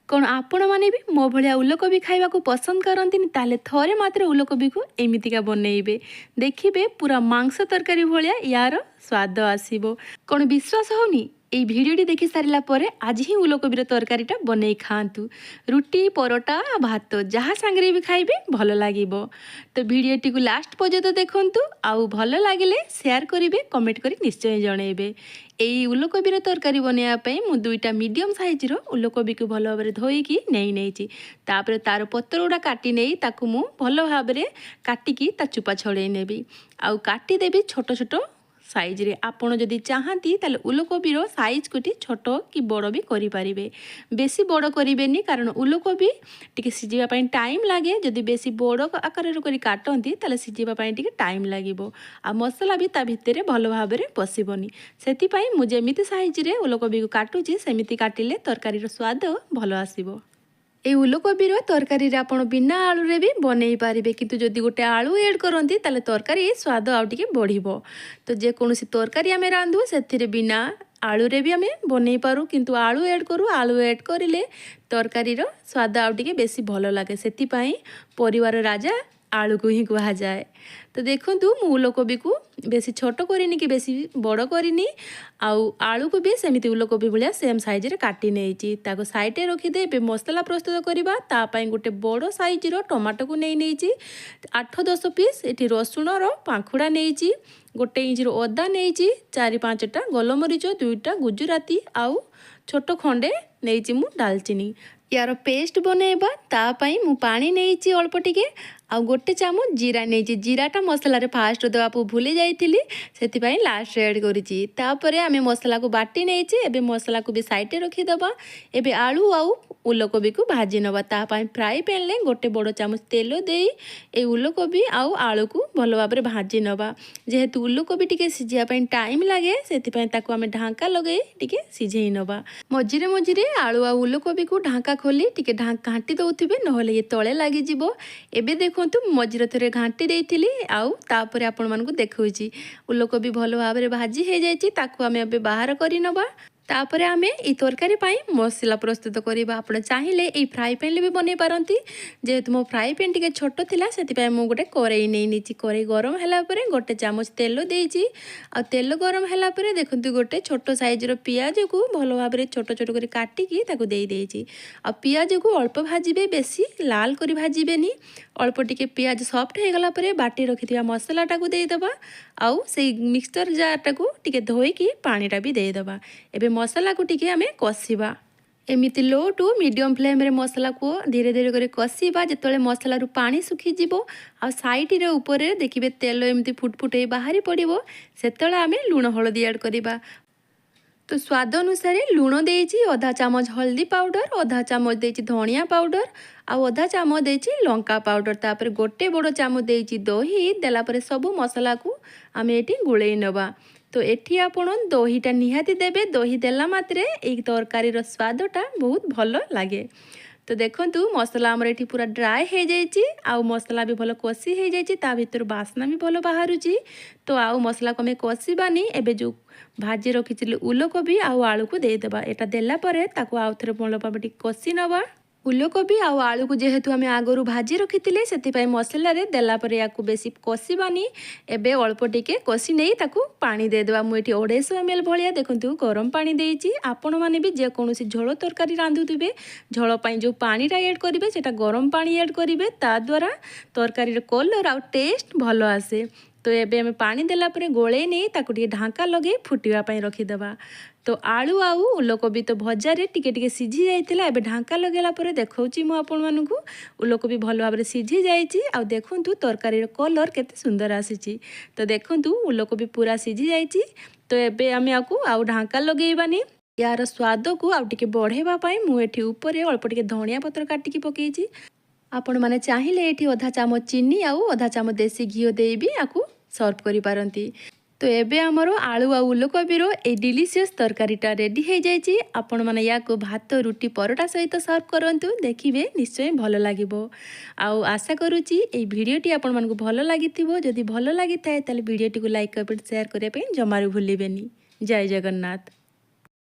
କ'ଣ ଆପଣମାନେ ବି ମୋ ଭଳିଆ ଉଲକୋବି ଖାଇବାକୁ ପସନ୍ଦ କରନ୍ତିନି? ତାହେଲେ ଥରେ ମାତ୍ର ଉଲକୋବିକୁ ଏମିତିକା ବନେଇବେ, ଦେଖିବେ ପୁରା ମାଂସ ତରକାରୀ ଭଳିଆ ୟାର ସ୍ୱାଦ ଆସିବ। କ'ଣ ବିଶ୍ୱାସ ହେଉନି? ଏଇ ଭିଡ଼ିଓଟି ଦେଖି ସାରିଲା ପରେ ଆଜି ହିଁ ଉଲକୋବିର ତରକାରୀଟା ବନେଇ ଖାଆନ୍ତୁ। ରୁଟି, ପରଟା, ଭାତ ଯାହା ସାଙ୍ଗରେ ବି ଖାଇବେ ଭଲ ଲାଗିବ। ତ ଭିଡ଼ିଓଟିକୁ ଲାଷ୍ଟ ପର୍ଯ୍ୟନ୍ତ ଦେଖନ୍ତୁ ଆଉ ଭଲ ଲାଗିଲେ ସେୟାର କରିବେ, କମେଣ୍ଟ କରି ନିଶ୍ଚୟ ଜଣାଇବେ। ଏଇ ଉଲକୋବିର ତରକାରୀ ବନେଇବା ପାଇଁ ମୁଁ ଦୁଇଟା ମିଡ଼ିୟମ୍ ସାଇଜ୍ର ଉଲକୋବିକୁ ଭଲ ଭାବରେ ଧୋଇକି ନେଇ ନେଇଛି। ତାପରେ ତାର ପତ୍ର ଗୁଡ଼ା କାଟି ନେଇ ତାକୁ ମୁଁ ଭଲ ଭାବରେ କାଟିକି ତା ଚୋପା ଛଡ଼େଇ ନେବି ଆଉ କାଟିଦେବି ଛୋଟ ଛୋଟ ସାଇଜ୍ରେ। ଆପଣ ଯଦି ଚାହାନ୍ତି, ତାହେଲେ ଉଲକୋବିର ସାଇଜ୍କୁ ଟିକେ ଛୋଟ କି ବଡ଼ ବି କରିପାରିବେ। ବେଶୀ ବଡ଼ କରିବେନି, କାରଣ ଉଲକୋବି ଟିକେ ସିଝିବା ପାଇଁ ଟାଇମ୍ ଲାଗେ। ଯଦି ବେଶୀ ବଡ଼ ଆକାରରେ କରି କାଟନ୍ତି, ତାହେଲେ ସିଝିବା ପାଇଁ ଟିକେ ଟାଇମ୍ ଲାଗିବ ଆଉ ମସଲା ବି ତା ଭିତରେ ଭଲ ଭାବରେ ପଶିବନି। ସେଥିପାଇଁ ମୁଁ ଯେମିତି ସାଇଜ୍ରେ ଉଲକୋବିକୁ କାଟୁଛି, ସେମିତି କାଟିଲେ ତରକାରୀର ସ୍ୱାଦ ଭଲ ଆସିବ। ଏଇ ଉଲକୋବିର ତରକାରୀରେ ଆପଣ ବିନା ଆଳୁରେ ବି ବନେଇ ପାରିବେ, କିନ୍ତୁ ଯଦି ଗୋଟେ ଆଳୁ ଏଡ଼୍ କରନ୍ତି, ତାହେଲେ ତରକାରୀ ସ୍ୱାଦ ଆଉ ଟିକେ ବଢ଼ିବ। ତ ଯେକୌଣସି ତରକାରୀ ଆମେ ରାନ୍ଧୁ, ସେଥିରେ ବିନା ଆଳୁରେ ବି ଆମେ ବନେଇ ପାରୁ, କିନ୍ତୁ ଆଳୁ ଏଡ଼୍ କରୁ। ଆଳୁ ଏଡ଼୍ କରିଲେ ତରକାରୀର ସ୍ୱାଦ ଆଉ ଟିକେ ବେଶୀ ଭଲ ଲାଗେ। ସେଥିପାଇଁ ପରିବାର ରାଜା ଆଳୁକୁ ହିଁ କୁହାଯାଏ। ତ ଦେଖନ୍ତୁ, ମୁଁ ଉଲକୋବିକୁ ବେଶୀ ଛୋଟ କରିନି କି ବେଶୀ ବଡ଼ କରିନି ଆଉ ଆଳୁକୁ ବି ସେମିତି ଉଲକୋବି ଭଳିଆ ସେମ୍ ସାଇଜ୍ରେ କାଟି ନେଇଛି। ତାକୁ ସାଇଡ଼୍ରେ ରଖିଦେଇ ଏବେ ମସଲା ପ୍ରସ୍ତୁତ କରିବା। ତା ପାଇଁ ଗୋଟେ ବଡ଼ ସାଇଜ୍ର ଟମାଟୋକୁ ନେଇ ନେଇଛି 8-10 ପିସ୍। ଏଠି ରସୁଣର ପାଖୁଡ଼ା ନେଇଛି, 1 ଇଞ୍ଚର ଅଦା ନେଇଛି, 4-5ଟା ଗୋଲମରିଚ, ଦୁଇଟା ଗୁଜୁରାତି ଆଉ ଛୋଟ ଖଣ୍ଡେ ନେଇଛି ମୁଁ ଡାଲଚିନି। ୟାର ପେଷ୍ଟ ବନେଇବା। ତା ପାଇଁ ମୁଁ ପାଣି ନେଇଛି ଅଳ୍ପ ଟିକେ ଆଉ 1 ଚାମଚ ଜିରା ନେଇଛି। ଜିରାଟା ମସଲାରେ ଫାଷ୍ଟ ଦେବାକୁ ଭୁଲି ଯାଇଥିଲି, ସେଥିପାଇଁ ଲାଷ୍ଟରେ ଆଡ଼୍ କରିଛି। ତାପରେ ଆମେ ମସଲାକୁ ବାଟି ନେଇଛି। ଏବେ ମସଲାକୁ ବି ସାଇଡ଼ରେ ରଖିଦେବା। ଏବେ ଆଳୁ ଆଉ ଉଲକୋବିକୁ ଭାଜି ନେବା। ତା ପାଇଁ ଫ୍ରାଏ ପ୍ୟାନ୍ରେ ଗୋଟେ ବଡ଼ ଚାମଚ ତେଲ ଦେଇ ଏଇ ଉଲକୋବି ଆଉ ଆଳୁକୁ ଭଲ ଭାବରେ ଭାଜି ନେବା। ଯେହେତୁ ଉଲକୋବି ଟିକେ ସିଝିବା ପାଇଁ ଟାଇମ୍ ଲାଗେ, ସେଥିପାଇଁ ତାକୁ ଆମେ ଢାଙ୍କା ଲଗାଇ ଟିକେ ସିଝେଇ ନେବା। ମଝିରେ ମଝିରେ ଆଳୁ ଆଉ ଉଲକୋବିକୁ ଢାଙ୍କା ଖୋଲି ଟିକେ ଘାଣ୍ଟି ଦେଉଥିବେ, ନହେଲେ ଇଏ ତଳେ ଲାଗିଯିବ। ଏବେ ଦେଖନ୍ତୁ, ମଝିରେ ଥରେ ଘାଣ୍ଟି ଦେଇଥିଲି ଆଉ ତାପରେ ଆପଣମାନଙ୍କୁ ଦେଖାଉଛି। ଉଲକୋବି ଭଲ ଭାବରେ ଭାଜି ହେଇଯାଇଛି। ତାକୁ ଆମେ ଏବେ ବାହାର କରିନେବା। ତାପରେ ଆମେ ଏଇ ତରକାରୀ ପାଇଁ ମସଲା ପ୍ରସ୍ତୁତ କରିବା। ଆପଣ ଚାହିଁଲେ ଏଇ ଫ୍ରାଏ ପ୍ୟାନ୍ରେ ବି ବନେଇ ପାରନ୍ତି। ଯେହେତୁ ମୋ ଫ୍ରାଏ ପ୍ୟାନ୍ ଟିକେ ଛୋଟ ଥିଲା, ସେଥିପାଇଁ ମୁଁ ଗୋଟେ କରେଇ ନେଇ ନେଇଛି। କରେଇ ଗରମ ହେଲା ପରେ 1 ଚାମଚ ତେଲ ଦେଇଛି। ଆଉ ତେଲ ଗରମ ହେଲା ପରେ ଦେଖନ୍ତୁ, ଗୋଟେ ଛୋଟ ସାଇଜ୍ର ପିଆଜକୁ ଭଲ ଭାବରେ ଛୋଟ ଛୋଟ କରି କାଟିକି ତାକୁ ଦେଇ ଦେଇଛି। ଆଉ ପିଆଜକୁ ଅଳ୍ପ ଭାଜିବେ, ବେଶୀ ଲାଲ କରି ଭାଜିବେନି। ଅଳ୍ପ ଟିକେ ପିଆଜ ସଫ୍ଟ ହେଇଗଲା ପରେ ବାଟି ରଖିଥିବା ମସଲାଟାକୁ ଦେଇଦେବା ଆଉ ସେଇ ମିକ୍ସଚର ଜାରଟାକୁ ଟିକେ ଧୋଇକି ପାଣିଟା ବି ଦେଇଦେବା। ଏବେ ମସଲାକୁ ଟିକେ ଆମେ କଷିବା। ଏମିତି ଲୋ ଟୁ ମିଡ଼ିୟମ୍ ଫ୍ଲେମ୍ରେ ମସଲାକୁ ଧୀରେ ଧୀରେ କରି କଷିବା। ଯେତେବେଳେ ମସଲାରୁ ପାଣି ଶୁଖିଯିବ ଆଉ ସାଇଡ଼ରେ ଉପରେ ଦେଖିବେ ତେଲ ଏମିତି ଫୁଟ ଫୁଟ ହେଇ ବାହାରି ପଡ଼ିବ, ସେତେବେଳେ ଆମେ ଲୁଣ ହଳଦୀ ଆଡ଼୍ କରିବା। ତ ସ୍ୱାଦ ଅନୁସାରେ ଲୁଣ ଦେଇଛି, ଅଧା ଚାମଚ ହଳଦୀ ପାଉଡ଼ର, ଅଧା ଚାମଚ ଦେଇଛି ଧନିଆ ପାଉଡ଼ର ଆଉ ଅଧା ଚାମଚ ଦେଇଛି ଲଙ୍କା ପାଉଡ଼ର। ତାପରେ ଗୋଟେ ବଡ଼ ଚାମଚ ଦେଇଛି ଦହି। ଦେଲା ପରେ ସବୁ ମସଲାକୁ ଆମେ ଏଠି ଗୋଳେଇ ନେବା। ତ ଏଠି ଆପଣ ଦହିଟା ନିହାତି ଦେବେ। ଦହି ଦେଲା ମାତ୍ରେ ଏଇ ତରକାରୀର ସ୍ୱାଦଟା ବହୁତ ଭଲ ଲାଗେ। ତ ଦେଖନ୍ତୁ, ମସଲା ଆମର ଏଠି ପୁରା ଡ୍ରାଏ ହେଇଯାଇଛି ଆଉ ମସଲା ବି ଭଲ କଷି ହେଇଯାଇଛି। ତା ଭିତରୁ ବାସ୍ନା ବି ଭଲ ବାହାରୁଛି। ତ ଆଉ ମସଲାକୁ ଆମେ କଷିବାନି। ଏବେ ଯେଉଁ ଭାଜି ରଖିଥିଲୁ ଉଲକୋବି ଆଉ ଆଳୁକୁ ଦେଇଦେବା। ଏଇଟା ଦେଲା ପରେ ତାକୁ ଆଉ ଥରେ ଭଲ ଭାବେ ଟିକେ କଷି ନେବା। ଉଲକୋବି ଆଉ ଆଳୁକୁ ଯେହେତୁ ଆମେ ଆଗରୁ ଭାଜି ରଖିଥିଲେ, ସେଥିପାଇଁ ମସଲାରେ ଦେଲା ପରେ ୟାକୁ ବେଶୀ କଷିବାନି। ଏବେ ଅଳ୍ପ ଟିକେ କଷି ନେଇ ତାକୁ ପାଣି ଦେଇଦେବା। ମୁଁ ଏଠି 250 ଏମ୍ ଏଲ୍ ଭଳିଆ ଦେଖନ୍ତୁ ଗରମ ପାଣି ଦେଇଛି। ଆପଣମାନେ ବି ଯେକୌଣସି ଝୋଳ ତରକାରୀ ରାନ୍ଧୁଥିବେ, ଝୋଳ ପାଇଁ ଯେଉଁ ପାଣିଟା ଏଡ଼୍ କରିବେ, ସେଇଟା ଗରମ ପାଣି ଏଡ଼୍ କରିବେ। ତା ଦ୍ୱାରା ତରକାରୀର କଲର୍ ଆଉ ଟେଷ୍ଟ ଭଲ ଆସେ। ତ ଏବେ ଆମେ ପାଣି ଦେଲା ପରେ ଗୋଳେଇ ନେଇ ତାକୁ ଟିକେ ଢାଙ୍କା ଲଗାଇ ଫୁଟିବା ପାଇଁ ରଖିଦେବା। ତ ଆଳୁ ଆଉ ଉଲକୋବି ତ ଭଜାରେ ଟିକେ ଟିକେ ସିଝି ଯାଇଥିଲା। ଏବେ ଢାଙ୍କା ଲଗାଇଲା ପରେ ଦେଖାଉଛି ମୁଁ ଆପଣମାନଙ୍କୁ, ଉଲକୋବି ଭଲ ଭାବରେ ସିଝି ଯାଇଛି। ଆଉ ଦେଖନ୍ତୁ, ତରକାରୀର କଲର୍ କେତେ ସୁନ୍ଦର ଆସିଛି। ତ ଦେଖନ୍ତୁ, ଉଲକୋବି ପୁରା ସିଝି ଯାଇଛି। ତ ଏବେ ଆମେ ଆକୁ ଆଉ ଢାଙ୍କା ଲଗାଇବାନି। ୟାର ସ୍ୱାଦକୁ ଆଉ ଟିକେ ବଢ଼େଇବା ପାଇଁ ମୁଁ ଏଠି ଉପରେ ଅଳ୍ପ ଟିକେ ଧନିଆ ପତ୍ର କାଟିକି ପକେଇଛି। ଆପଣମାନେ ଚାହିଁଲେ ଏଠି ଅଧା ଚାମଚ ଚିନି ଆଉ ଅଧା ଚାମଚ ଦେଶୀ ଘିଅ ଦେଇ ବି ଆକୁ ସର୍ଭ କରିପାରନ୍ତି। ତ ଏବେ ଆମର ଆଳୁ ଆଉ ଉଲକୋବିର ଏଇ ଡିଲିସିୟସ୍ ତରକାରୀଟା ରେଡ଼ି ହେଇଯାଇଛି। ଆପଣମାନେ ୟାକୁ ଭାତ, ରୁଟି, ପରଟା ସହିତ ସର୍ଭ କରନ୍ତୁ, ଦେଖିବେ ନିଶ୍ଚୟ ଭଲ ଲାଗିବ। ଆଉ ଆଶା କରୁଛି ଏଇ ଭିଡ଼ିଓଟି ଆପଣମାନଙ୍କୁ ଭଲ ଲାଗିଥିବ। ଯଦି ଭଲ ଲାଗିଥାଏ, ତାହେଲେ ଭିଡ଼ିଓଟିକୁ ଲାଇକ୍, କମେଣ୍ଟ, ସେୟାର କରିବା ପାଇଁ ଜମାରୁ ଭୁଲିବେନି। ଜୟ ଜଗନ୍ନାଥ।